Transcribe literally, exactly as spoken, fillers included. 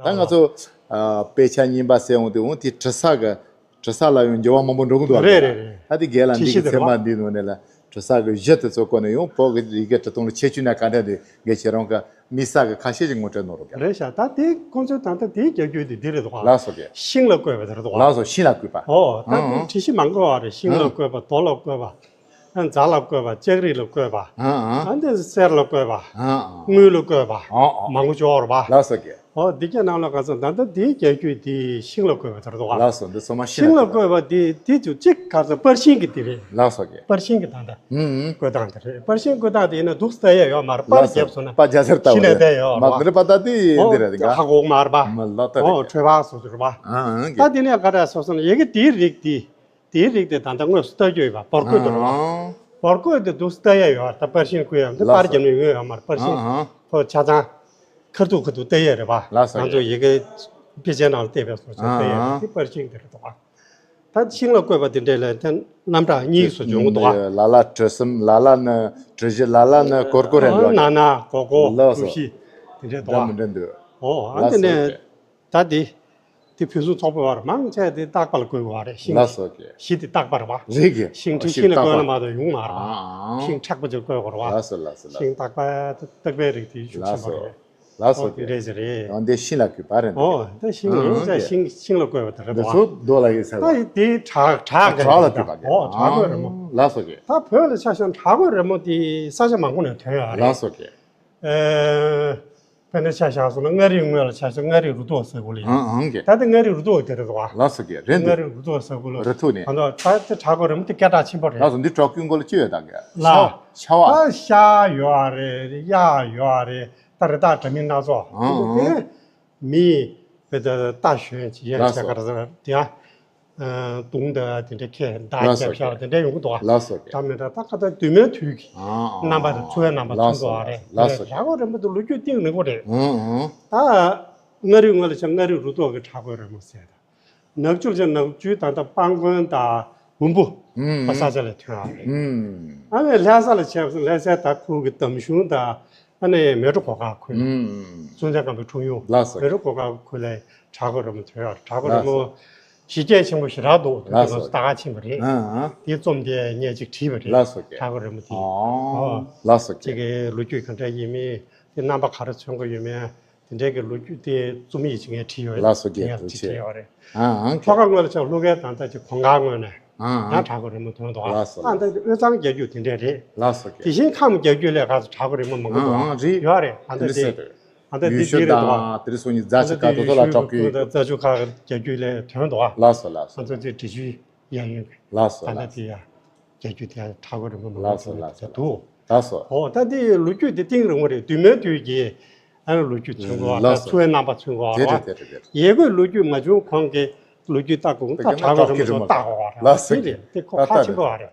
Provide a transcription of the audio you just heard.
ད་ང་ཚོ་ཨ་དཔེ་ཆ་རྙིང་པ་ཟེར་འོང་དུས་འོང་དེ་བྲི་ས་གི་བྲི་ས་ལ་ཡང་འགྱུར་བ་མང་པོ་འགྲོ་གི་འདུག་རེད་རེད་རེད། ད་དེ་རྒན་ལགས་འདི་གི་ཚད་མ་འདི་ནང་ནས་ལ་བྲི་ས་གི་གཞི་དེ་ཚོ་སྐོར་ནས་ཡང་བོད་ཀྱི་ཡི་གེ་འབྲི་སྟངས་ལ་ཁྱད་ཆོས་ན་ག་འདྲ་འདུག་རྒན་ཁྱེད་རང་གི་དམིགས་བསལ་གྱི་ཁ་ཤས་ཤིག་ངོ་སྤྲོད་གནང་རོགས་རྒྱག་རེད་ཤག་ད་དེ་ཁོང་ཚོའི་ད་ལྟ་དེའི་རྒྱལ་རྒྱུད་དེ་འདི་རེད་འདུག་ག་ལགས་སོ་རྒན། ཤིང་ལ་བརྐོས་པ་དེ་རེད་འདུག་ག་ལགས་སོ་ཤིང་ལ་བརྐོས་པ། ཨོ་ད་ཨང་དེ་ཨང་བྲིས་གཞི་མང་པོ་ཡོད་རེད། ཤིང་ལ་ཨང་བརྐོས་པ། རྡོ་ལ་བརྐོས་པ། ཨ་རྫ་ལ་བརྐོས་པ། ལྕགས་རི་ལ་བརྐོས་པ། ཨང་ཨང་ཨ་འདི་གསེར་ལ་བརྐོས་པ། ཨང་ཨང་དངུལ་ལ་བརྐོས་པ། ཨང་ཨང་མང་པོ་ཅིག་ཡོད་རེད་པ། ལགས་སོ་རྒན། ཨོ་འདི་གའི་ནང་ལ་ག་ཚོད་ད་ལྟ་འདིའི་རྒྱལ་རྒྱུད་འདི་ཤིང་ལ་བརྐོས་པ་དེ་རེད་འདུག་ག་ལགས་སོ་འདི་ཚང་མ་ཤིང་ཤིང་ལ་ལ་བརྐོས་པ་འདི་འདི་ཚོ་གཅིག་ག་ཚོད་པར་ཤིང་གི་འདི་རེད། ལགས་སོ་རྒན། པར་ཤིང་གི་ད་ལྟ་ཨང་ཨང་བརྐོས་སྟངས་དེ་རེད། པར་ཤིང་བརྐོས་སྟངས་དེ་ཡིན་ན་འདུག་སེ་ལྟ་ཡ་ཡོད་མ་རེད། པར་ལགས་སོ་བརྒྱབ་སོང་ན་པར་རྒྱ་སེར་ལྟ་ཤི་བ་ནས་རེད་བསྡད་ཡོད་མ་རེད་པ། འདི་རེད་པ་ད་འདི་ཨོ་འདི་རེད་འདི་ག་ཧ་གོ་མ་རེད་པ། མ་ལོ་ལྟ་ཨོ་རེད་འདི་འཕྲོས་བ་སོ་སོ་རེད་པ། ཨང་ཨང་ད་རྒན། དེ་ནས་ག་འདྲ་སོང་ཟེར་ན་ཡ་གི་དེའི་རིགས་དེ་དེའི་རིགས་དེ་ད་ལྟ་དངོས་སུ་ལྟ་རྒྱུ་ཡོད་པ། བོར་བརྐོས་དེ་རེད་པ། ཨང་། བོར་བརྐོས་དེ་འདུག་སེ་ལྟ་ཡ་ཡོད་རེད། ད་པར་ཤིང་བརྐོས་ཡ་འདི་ལགས་པར་སོ། རྒྱབ་ནས་ཡོད་ཡོད་མ་རེད། པར་ཤིང་ཨང་ཨང་། ཁོ་ཆ་ཚང་ཁ་ཐུག་ཁ་ཐུག་ལྟ་ཡས་རེད་པ། ལགས་སོ་ང་ཚོ་རྒན། ཡི་གེ་དཔེ་ཆའི་ནང་ལ་བལྟས་པའི་བཟོ་ཆ་ལྟ་ཡས་ཨ་ཨ། དེ་པར་ཤིང་དེ་རེད་འདུག་ག་ད་ཤིང་ལ་བརྐོས་པ་དེ་འདྲས་ལ་དེ་རྣམ་གྲངས་གཉིས་སུ་འབྱུང་གི་འདུག་ག་ལ་ལ་བྲི་སེམས་ལ་ལ་ནི་བྲི་གཞི་ལ་ལ་ནི་གོར་གོར་རེད་འདུག་ག་ན་ན་གོ་གོ་ལགས་སོ། གོ་ཤི་དེ་འདྲས་འདུག་ག་འདྲ་མི་འདྲ་འདུག་ཨོ་ཨ་ལགས་དེ་སོ་ནས་རྒན། ད་དེ་དེ་ཕུན་སུམ་ཚོགས་པོ་བར་མང་ཆེ་དེ་རྟག་པར་བརྐོས་པ་རེད། ཤིང་ལགས་སོ་རྒན། གཞི་དེ་རྟག་པར་བ། རེད་རྒན། ཤིང་ཨ་ཁྲི་ཤིང་ཤིང་ལ་རྟག་བརྐོས་ན་པར་མ་གཏོགས་ཡོང་མ་རེད་པ། ཨ་ཨ། ཤིང་མཁྲེགས་པོ་ཅིག་བརྐོས་དགོས་རེད་པ། ལགས་སོ་ལགས་སོ་ལགས། ཤིང་རྟག་པར་བརྟག་པའི་རིགས་དེ་ཤུགས་ཆེན་པོ་རེད། ལགས་སོ་རྒན། དེ་འདྲས་ཞིག་རེད། ཡང་འདི་ཤིང་ལ་གུས་པ་རེད། ཨོ་ད་ཤིང་ཨ་ཡིན་ཨ་ཙང་རྒན། ཤིང་ཤིང་ལ་བརྐོས་པ་དེ་རེད་འདི་པ། ཚོ་རྡོ་ལ་ཡིན་ཟེར་ད་བ། ཡི་དེ་བྲག་བྲག་གི་བྲག་ལ་རེད་གུས་པ་རྒན། ཨོ་བྲག་བརྐོས་རི་མོ། ལགས་སོ་རྒན། ད་བོད་ལ་ཆ་བཞག་ན་བྲག་བརྐོས་རི་མོ་དེ་ས་ཆ་མང་པོ་ནས་ཐོན་ཡོད་རེད། ལགས་སོ་རྒན། ཨེ། དཔེར་ན་ཆ་བཞག་སོང་ན་མངའ་རིས་དངོས་ལ་ཆ་བཞག་མངའ་རིས་རུ་ཐོག་ཟེར་དགོས་ལ་ཡིན། ཨང་ཨང་གི། ད་ལྟ་མངའ་རིས་རུ་ཐོག་དེ་རེད་བ། ལགས་སོ་གི་རེད་འདུག་མངའ་རིས་རུ་ཐོག་ཟེར་དགོས་ལ། རུ་ཐོག་ནས། ཨ་ནི་ད་ལྟ་བྲག་བརྐོས་རི་མོ་དེ་སྐད་གྲགས་ཆེན་པོ་རེད། ལགས་སོ་འདི་བྲག་བརྐོས་མགོ་ལ་ཅི་ཡོད་ད་གི། ལ། ཤ་བ། ད་ཤ་ཡོད་རེད། གཡག་ཡོད་རེད། ད་རི་དྭགས་འདྲ་མིན་སྣ་ཚོགས། ཨང་ཨང་། དེ་མི་བེ་ད་རྟ་ཞོན་ཅི་ཡ་ལགས་སོ། ཆ་ག་ར་ཟེར་དེ་ཡ། དུང་དང་དེ་འདྲ་ཁྱེར་མདའ་ལགས་སོ། རྒྱབ་ཤ་དེ་འདྲ་ཡོང་གི་འདུག་ག་ལགས་སོ། ད་མི་འདྲ་ད་ཁ་ད་དུས་མིན་དུས་ཀྱི་ཨ་ཨ། རྣམ་པ་དང་འཚོ་བའི་རྣམ་པ་ལགས་མཚོན་སོ་གི་ཡོད་རེད། ལགས་སོ། བྲག་བརྐོས་རི་མོ་དེ་ལོ་རྒྱུས་གཏིང་རིང་པོ་རེད། ཨ་ཨ། ད་མངའ་རིས་དངོས་ལ་ཆ་མངའ་རིས་རུ་ཐོག་གི་བྲག་བརྐོས་རི་མོ་ཟེར། ད་ནག་ཆུ་ལ་ཆ་ནག་ཆུའི་ད་ལྟ་སྤང་དགོན་དང་འུམ་བུ་ཨ་ཨ། ས་ཆ་ལ་ཐོན་ཡོད་རེད། ཨ་ཨ། ཨ་ནི་ལྷ་ས་ལ་ཆ་ལྷ་སའི་ད་ཁུལ་གྱི་འདམ་གཞུང་དང་། ཨ་ནི་མལ་གྲོ་གོ་དཀར་ཁུལ། ཨུམ། སྲོང་བཙན་སྒམ་པོའི་འཁྲུངས་ཡུལ། ལགས་སོ། མལ་གྲོ་གོ་དཀར་ཁུལ་ལ་བྲག་བརྐོས་རི་མོ་ཐོན་ཡོད་རེད། བྲག་བརྐོས་རི་མོ་ལགས་སོ། གཞི་རྒྱ་ཆེན་པོ་ཞེ་དྲག་འདུག་དུས་ལགས་ཚོད་ལ་སོ། ད་ག་ཕྱིན་པ་རེད། ཨ་ཨ། དེ་རྩོམ་དེ་ངས་ཅིག་བྲིས་པ་རེད། ལགས་སོ་རྒན། བྲག་བརྐོས་རི་མོ་དེ། ཨོ། ཨོ། ལགས་སོ་རྒན། ཅིག་གི་ལོ་རྒྱུས་ག་འདྲ་ཡིན་མིན། དེ་རྣམ་པ་ག་རེ་མཚོན་གྱི་ཡོད་མེད། དེ་འདྲའི་གི་ལོ་རྒྱུས་དེ་རྩོམ་ཡིག་ཅིག་ངས་བྲིས་ཡོད་རེད། ལགས་སོ་རྒན། ངས་ཐུགས་རྗེ་ཆེ། བྲིས་ཡོད་རེད། ཨ་ཨང་། ལྷོ་ཁ་དངོས་ལ་ཆ་ལྷོ་ཁའི་ད་ལྟ་ཅིག་གོང་དཀར་ངོས་ནས་ཨ་ཨང་། ཡང་བྲག་བརྐོས་རི་མོ་ཐོན་འདུག་ལགས་སོ། ཨ་ལགས་ད་སོ། དབུས་གཙང་རྒྱལ་རྒྱུད་དེ་འདྲས་རེད། ལགས་སོ་རྒན། དེ་བཞིན་ཁམས་རྒྱལ་རྒྱུད་ལས་ཁ་ཚོ་བྲག་བརྐོས་རི་མོ་མང་པོ་འདུག་ཨ་ཨང་། རེད། ཡོད་རེད། ཨ་ད་དེ་དེ་ལས་སད་དེ་རེད་འདུག་ཡུལ་ཤུལ་དང་དེ་རིང་སང་ཉིན་རྫ་ཆུ་ཁ་དེ་ཚོ་ལ་གྲགས་ཀྱི་རྫ་ཆུ་ཁ་རྒྱལ་རྒྱུད་ལས་ཐོན་འདུག་ལགས་སོ་ལགས་སོ། ཨ་ཚོ་དེ་འབྲི་ཆུའི་གཡས་གཡོན་གྱི་ལགས་སོ་ད་ལྟ་ལགས་སོ། དེ་ཡ་རྒྱལ་རྒྱུད་དེ་ཡ་བྲག་བརྐོས་རི་མོ་མང་པོ་ལགས་སོ་ཐོན་ལགས་སོ། འདུག་ལགས་སོ། ཨོ་ད་དེ་ལོ་རྒྱུས་དེ་གཏིང་རིང་པོ་རེད། དུས་མིན་དུས་ཀྱི་ཨ་ནི་ལོ་རྒྱུས་མཚོན་གོ་བ་ལགས་སོ། འཚོ་བའི་རྣམ་པ་མཚོན་གོ་བ་དེ་རེད་རེད་དེ་རེད། ཡས་གོས་ལོ་རྒྱུས་མ་བྱུང་གོང་གི་ལོ་རྒྱུས་ལྟ་དགོས་ད་བྲག་བརྐོས་རི་མོ་ལྟ་དགོས་བ་རེད། ལགས་སོ་དེ་རེད། དེ་ཁོ་ཁག་ཆེན་པོ་བ་རེད།